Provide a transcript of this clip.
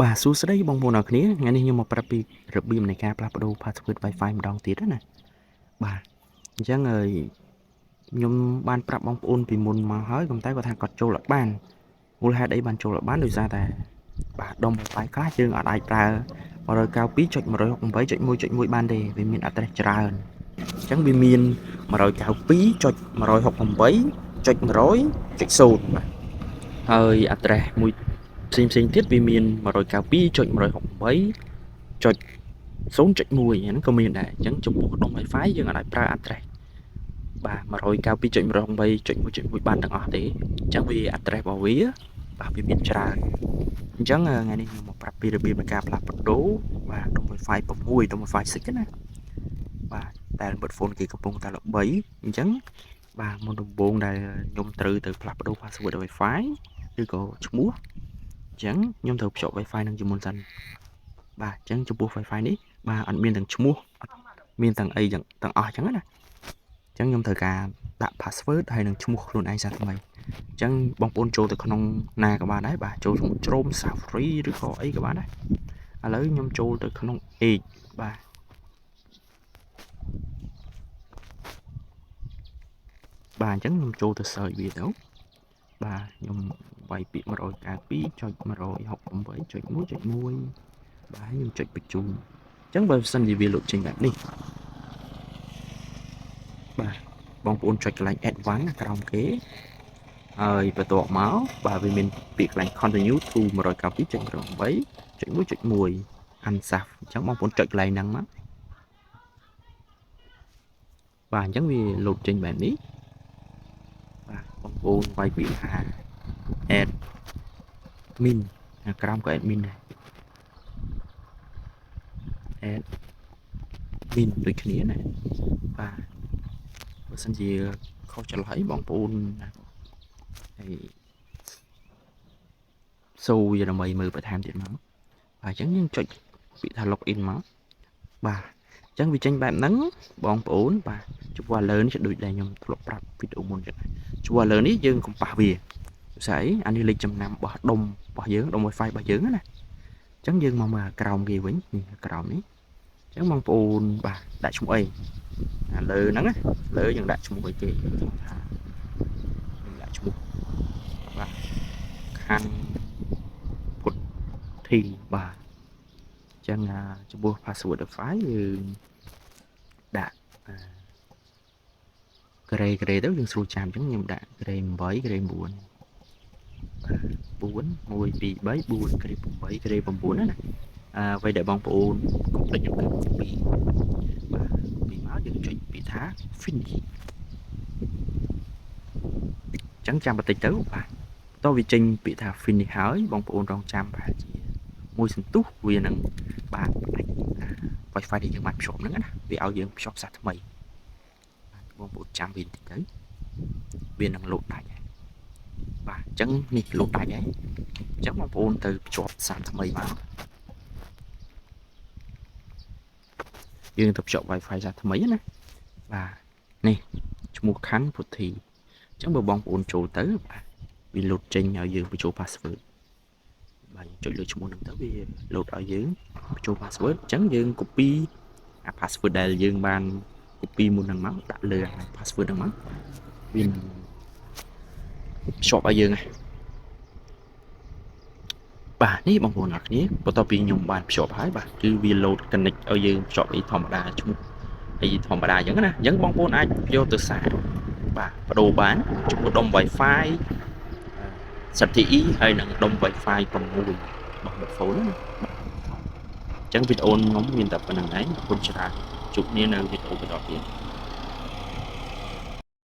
បាទសួស្តីបងប្អូនអរគ្នាថ្ងៃនេះខ្ញុំមកប្រាប់ពីរបៀបនៃការផ្លាស់ប្ដូរ password Wi-Fi ម្ដងទៀតណាបាទអញ្ចឹងហើយខ្ញុំបានប្រាប់បងប្អូនពីមុនមកហើយប៉ុន្តែគាត់ថាគាត់ចូលអត់បានមូលហេតុអីបានចូលអត់បានដោយសារតែបាទដុំ Wi-Fi ខ្លះយើងអត់អាចប្រើ192.168.1.1បានទេវាមាន address ច្រើនអញ្ចឹងវាមាន192.168.100.0បាទហើយ address មួយផ្សេងផ្សេងទៀតវាមាន192.168.0.1ហ្នឹងក៏មានដែរអញ្ចឹងចំពោះដុំ Wi-Fi យើងអាចប្រើ address បាទ192.168.1.1បានទាំងអស់ទេអញ្ចឹងវា address របស់វាបាទវាមានច្រើនអញ្ចឹងថ្ងៃនេះខ្ញុំមកប្រាប់ពីរបៀបនៃការផ្លាស់ប្ដូរបាទដុំ Wi-Fi 6ដុំ Wi-Fi 6ណាបាទតែ smartphone គេកំពុងតែល្បីអញ្ចឹងបាទមុនដំបូងដែលខ្ញុំត្រូវទៅផ្លាស់ប្ដូរ password Wi-Fi ឬក៏ឈ្មោះអញ្ចឹងខ្ញុំត្រូវភ្ជាប់ Wi-Fi នឹងជាមុនសិនបាទអញ្ចឹងចំពោះ Wi-Fi នេះបាទអត់មានទាំងឈ្មោះអត់មានទាំងអីទាំងអស់អញ្ចឹងណាអញ្ចឹងខ្ញុំត្រូវការដាក់ password ហើយនឹងឈ្មោះខ្លួនឯងសាថ្មីអញ្ចឹងបងប្អូនចូលទៅក្នុងណាក៏បានដែរបាទចូលក្នុង Chrome Safari ឬក៏អីក៏បានដែរឥឡូវខ្ញុំចូលទៅក្នុង Edge បាទបាទអញ្ចឹងខ្ញុំចូលទៅ search វាទៅបាទខ្ញុំវាយពាក្យ192.168.1.1បាទខ្ញុំចុចបញ្ជូនអញ្ចឹងបើសិនជាវាលោតចេញបែបនេះបាទបងប្អូនចុចកន្លែង advanced ក្រោមគេហើយបន្ទាប់មកបាទវាមានពាក្យកន្លែង continue to 192.8.1.1 unsafe អញ្ចឹងបងប្អូនចុចកន្លែងហ្នឹងមកបាទអញ្ចឹងវាលោតចេញបែបនេះបាទបងប្អូនវាយពាក្យថា admin ខាងក្រោមក៏ admin ដែរ admin ដូចគ្នាណាបាទបើសិនជាខុសច្រឡោះអីបងប្អូនហើយសូវាដើម្បីមើលបន្ថែមទៀតមកបាទអញ្ចឹងយើងចុចពាក្យថា login មកបាទអញ្ចឹងវាចេញបែបហ្នឹងបងប្អូនបាទចំពោះលើនេះដូចដែលខ្ញុំធ្លាប់ប្រាប់វីដេអូមុនចឹងចំពោះលើនេះយើងកុំប៉ះវាស្អីអានេះលេខចំណាំរបស់ដុំរបស់យើងដុំ Wi-Fi របស់យើងណាអញ្ចឹងយើងមកមើលក្រោមគេវិញនេះក្រោមនេះអញ្ចឹងបងប្អូនបាទដាក់ឈ្មោះអីអាលើហ្នឹងណាលើយើងដាក់ឈ្មោះអីគេថាខ្ញុំដាក់ឈ្មោះបាទខាន់ពុទ្ធីបាទអញ្ចឹងចំពោះ password Wi-Fi យើងដាក់ក្រេក្រេទៅយើងស្រួលចាំអញ្ចឹងខ្ញុំដាក់ក្រេ8ក្រេ9បាទ4 1 2 3 4ក្រេ8ក្រេ9ណាអឺអ្វីដែលបងប្អូនកុំភ្លេចខ្ញុំគឺ copy បាទ copy មកយើងចុចពាក្យថា finish អញ្ចឹងចាំបន្តិចទៅបាទតោះវាចេញពាក្យថា finish ហើយបងប្អូនរងចាំប្រហែលជាមួយសន្ទុះវានឹងបាទផ្ដាច់ Wi-Fi ដែលយើងបានភ្ជាប់ហ្នឹងណាវាឲ្យយើងភ្ជាប់សាថ្មីបាទបងប្អូនចាំវាបន្តិចទៅវានឹងលោតដាច់ហើយបាទអញ្ចឹងនេះលោតដាច់ហើយអញ្ចឹងបងប្អូនទៅភ្ជាប់សាថ្មីមកយើងទៅភ្ជាប់ Wi-Fi សាថ្មីណាបាទនេះឈ្មោះខាន់ពុទ្ធីអញ្ចឹងបើបងប្អូនចូលទៅបាទវាលោតចេញឲ្យយើងបញ្ចូល password បាទយើងចុចលើឈ្មោះហ្នឹងទៅវាលោតឲ្យយើងបញ្ចូល password អញ្ចឹងយើង copy អា password ដែលយើងបាន copy មុនហ្នឹងមកដាក់លើអា password ហ្នឹងមកវានឹងភ្ជាប់ឲ្យយើងហ្នឹងបាទនេះបងប្អូនអរគ្នាបន្ទាប់ពីខ្ញុំបានភ្ជាប់ហើយបាទគឺវា load connect ឲ្យយើងភ្ជាប់អីធម្មតាឈ្មោះអីធម្មតាអញ្ចឹងណាអញ្ចឹងបងប្អូនអាចយកទៅសាកបាទបដូរបានចំពោះដុំ Wi-Fi ZTE ហើយនិងដុំ Wi-Fi 6របស់ smartphone ណាបាទអញ្ចឹងវីដេអូខ្ញុំមានតែប៉ុណ្្នឹងឯងអរគុណច្រើនជួបគ្នានៅវីដេអូបន្តទៀត។